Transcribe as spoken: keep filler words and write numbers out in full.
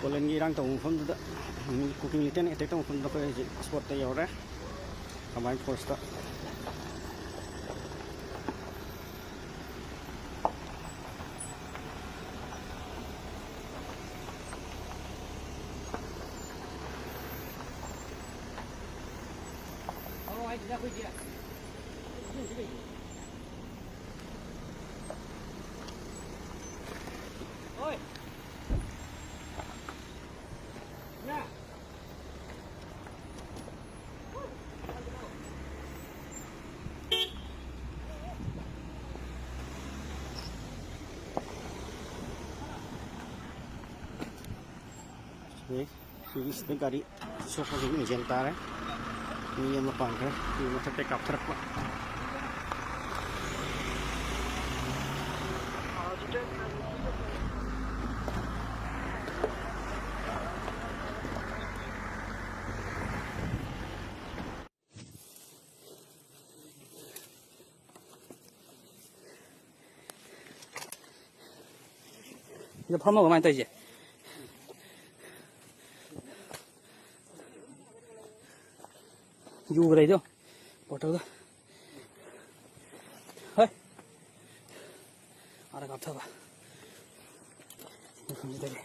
ꯄꯣꯂꯦꯟꯒꯤ ꯏꯔꯥꯡ ꯇꯧꯕ ꯃꯐꯝꯗꯨꯗ, ꯀꯨꯀꯤ ꯃꯤꯂꯤꯇꯦꯟ ꯑꯦꯇꯦꯛ ꯇꯧꯕ ꯃꯐꯝꯗꯨꯗ ꯑꯩꯈꯣꯏ ꯍꯧꯖꯤꯛ ꯁ꯭ꯄꯣꯠꯇ ꯌꯧꯔꯦ, ꯀꯝꯕꯥꯏꯟ ꯐꯣꯔꯁꯇ꯫ ꯁꯤꯒꯤꯁꯤꯗ ꯒꯥꯔꯤ ꯁꯣꯛꯄꯁꯤ ꯑꯗꯨꯝ ꯌꯦꯡꯁꯤꯟ ꯇꯥꯔꯦ꯫ ꯃꯤ ꯑꯃ ꯄꯥꯟꯈ꯭ꯔꯦ꯫ ꯃꯤ ꯃꯊꯛꯇ ꯀꯥꯞꯊꯔꯛꯄ꯫ ꯁꯤꯗ ꯐꯝꯃꯒ ꯀꯃꯥꯏꯅ ꯇꯧꯔꯤꯁꯦ? ꯌꯨꯒ ꯂꯩꯗꯣ, ꯕꯣꯇꯜꯗꯣ꯫ ꯍꯣꯏ꯫ ꯑꯥꯗ ꯀꯥꯞꯊꯕ꯫ ꯃꯐꯝꯁꯤꯗꯒꯤ꯫